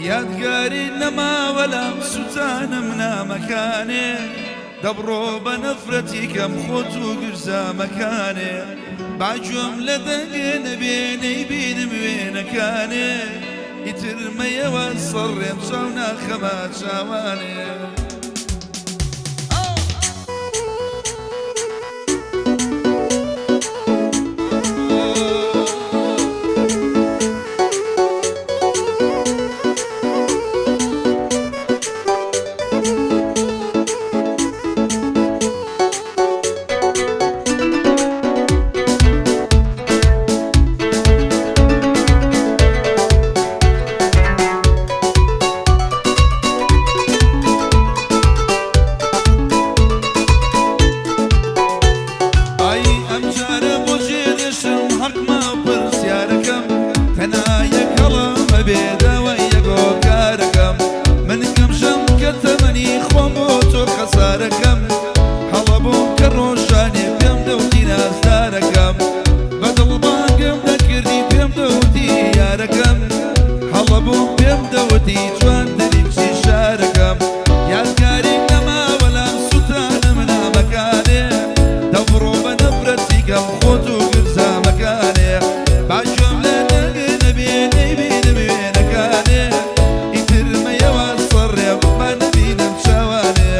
یادگاری نەماوە لام سوتانم نامەکانێ دەبڕۆ بە نەفرەتی کەم خۆت و گرزامەکانێ با گوێم لە دەنگێ نەبێ نەیبینم وێنەکانێ ئیتر مەیەوە سەڕێم چاو ناخەمە چاوانێ. ئای ئەمجارە بۆ جێدێشم حەقمە پرسیارەکەم تەنها یەک هەڵەم هەبێ داوای یەک هۆکارەکەم من گەمژەم کە تەمەنی خۆم بۆ تۆ خەسارەکەم هەڵە بووم کە ڕۆژانێ پێم دەوتی نازدارەکەم بە دڵبانگم دەکردی پێم دەوتی یارەکەم هەڵە بووم پێم دەوتی جوانترین کچی شارەکەم یادگاری نەماوە لام سوتانم نامەکانێ دەبڕۆ بە نەفرەتی کەم خۆت و گرزامەکانێ با گوێم لە دەنگ نەبێ نەیبینم وێنەکانێ ئیتر مەیەوە سەڕێم با نەبینم چاوانێ.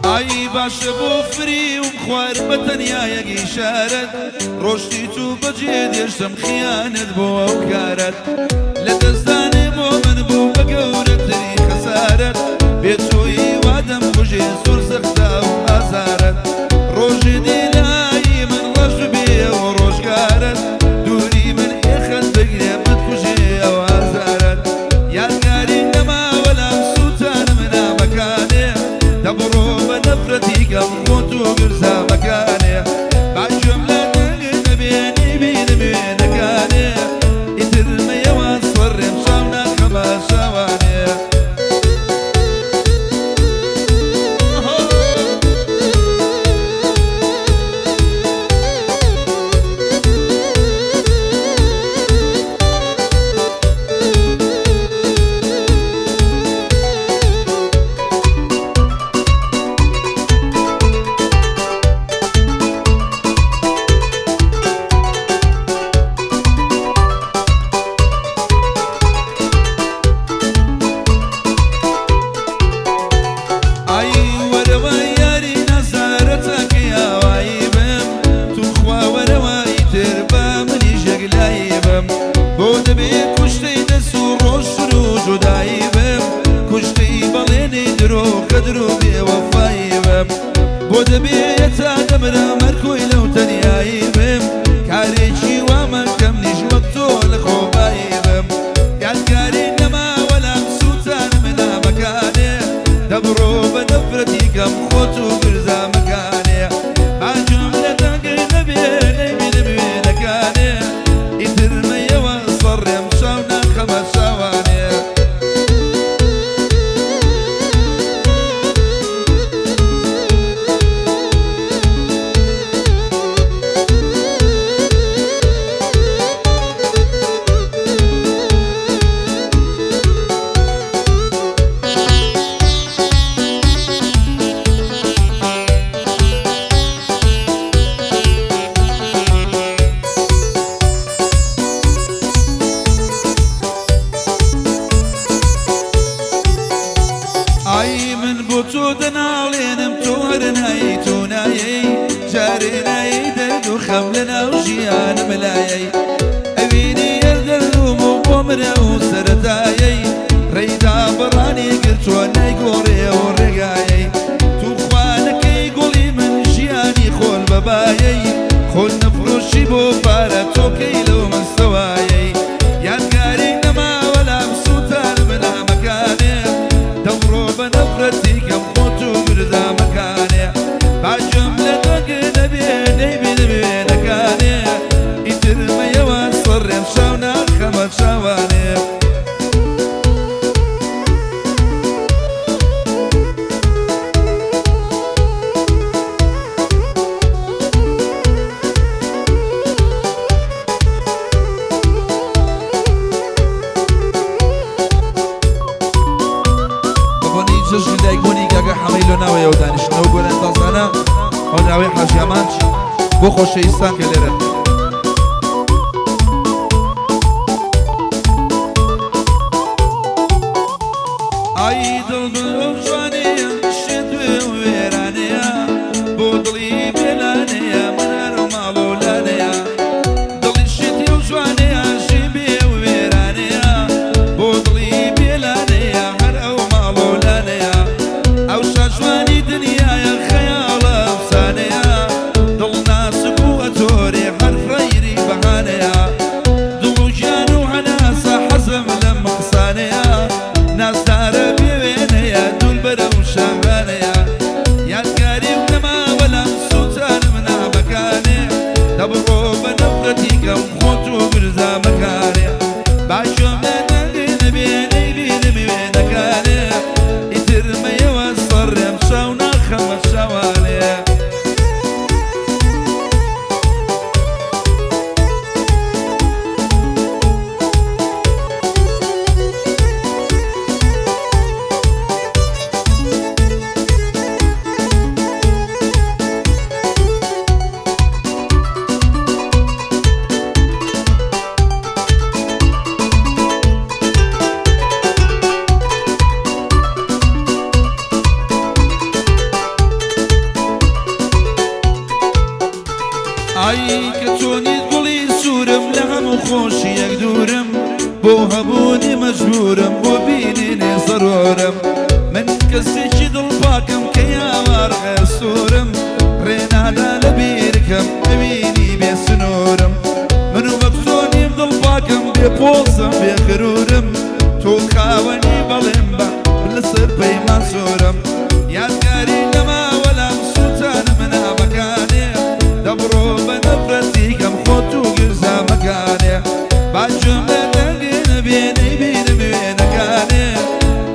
ئای باشە بۆ فریوم خوارد بە تەنیا یەک ئیشارەت ڕۆشتیت و بەجێ دێشتم خیانەت بۆ ئەو کارەت لە دەستدانێ بۆ من بوو بە گەورەتری خەسارەت بێ تۆیی وا دەمکوژێ زۆر سەختە ئەو ئازارەت ڕۆژێ دێ لای من ڕەش ببێ ئەو ڕۆژگارەت دووری من ئێخەت بگرێ بتکوژێ ئەو ئازارەت یادگاری نەماوە لام سووتانم نامەکانێ دەبڕۆ بە نەفرەتی کەم خۆت و گرزامەکانێ با گوێم لە دەنگ نەبێ نەیبینم وێنەکانێ ئیتر مەیەوە سەڕێم چاو ناخەمە چاوانێ. ئای وەرەوە یاری نازارە تاکەی ئاوایی بم توخوا وەرەوە ئیتر با منیش یەکلایی بم بۆ دەبێ کوشتەی دەس و ڕۆشتن و جودایی بم کوشتەی بەڵێنی درۆ غەدر و بێوەفایی بم بۆ دەبێ تا دەمرم هەر کۆیلە و تەنیایی بم کارێکی وا مەکەم نیش وەک تۆ لە خۆبایی بم یادگاری نەماوە لام سووتانم نامەکانێ دەبڕۆ بە نەفرەتی کەم خۆت و گرزامەکانێ با گوێم لە دەنگ نەبێ نەیبینم وێنەکانێ ئیتر مەیەوە سەڕێم چاو ناخەمە چاوانێ. ئەمەی لۆ ناوەیەوە دانیشتنەوە گۆرانی تازانە هۆنراوەی حاجی ئامانج بۆ خۆشەویستان کە لێرەن. ئای دڵ بەو جوانەیە شێت و وێرانەیە بۆ دڵی بێلانەیە من هەر ئەو ماڵ و لانەیە دڵی شێتی و جوانەیە ژی بێ و وێرانەیە بۆ دڵی بێلانەیە هەر ئەو ماڵ و لانەیە ئەو شاجوانی دنیایە خەیاڵە ئەفسانەیە دڵ ناسک و ئەتۆرێ هەر خەیری بەهانەیە دڵ و گیان و هەناسە حەزم لەم قسانەیە نازدارە بێ وێنەیە دولبەرە و شاهانەیە یادگاری و نەماوە لام سووتانم نامەکانێ دەبڕۆ بە نەفرەتی کەم خۆت و گرزامەکانێ با گوێم لە دەنگی نەبێ نەیبینم وێنەکانێ ئیتر مەیەوە سەرێم چاو ناخەمە چاوانێ. ئای کە چۆنیت گوڵی سوورم لە هەموو خۆشییەک دوورم بۆ هەبوونی مەجبوورم بۆ بینینێ زەرۆرم من کەسێکی دڵپاکم کە یاوار سوورم ڕێ نادا لە بیرکەم ئەوینی بێ سنوورم من وەک چۆنیم دڵپاکم بێ پۆزم بێ غرورم تۆ خاوەنی بەڵێم بە لەسەر پەیمان زۆرم یادگاری نەماوە لام سووتانم نامەکانێ دەبڕۆ بە نەفرەتی کەم خۆت و گرزامەکانێ با گوێم لە دەنگێ نەبێ نەیبینم وێنەکانێ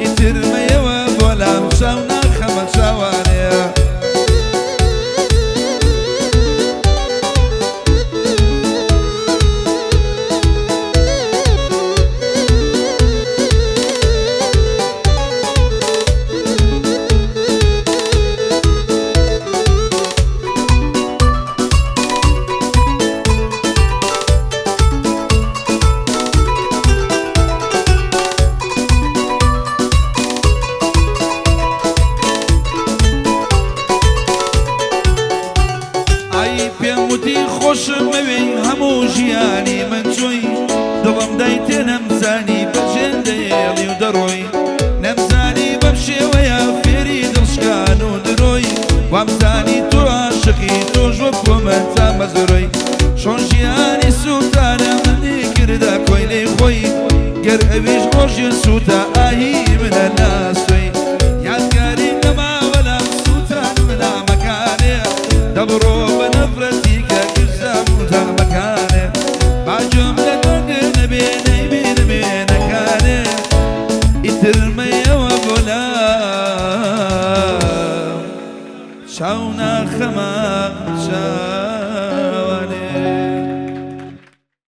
ئیتر مەیەوە بۆ لام چاو ناخەمە چاوانێ. ئای پێم وتی خۆشم ئەوێی هەموو ژیانی من چۆی دڵم دایتێ نەمزانی بەجێ دەیەڵی و دەڕۆی نەمزانی بەم شێوەیە فێری دڵشکان و درۆی وامزانی تۆ عاشقی تۆش وەکو من تامەزرۆی چۆن ژیانی سووتانە منی کردە کۆیلەی خۆی گەر ئەویش ڕۆژێ سووتا ئاهی منە ناسۆی یادگاری نەماوە لام سووتانم نامەکانێ دەبڕۆ بە نەفرەتی کە گرزام و تامەکانێ با گوێم لە دەنگ نەبێ نەیبینم وێنەکانێ ئیتر مەیەوە بۆ لام چاو ناخەمە چاو.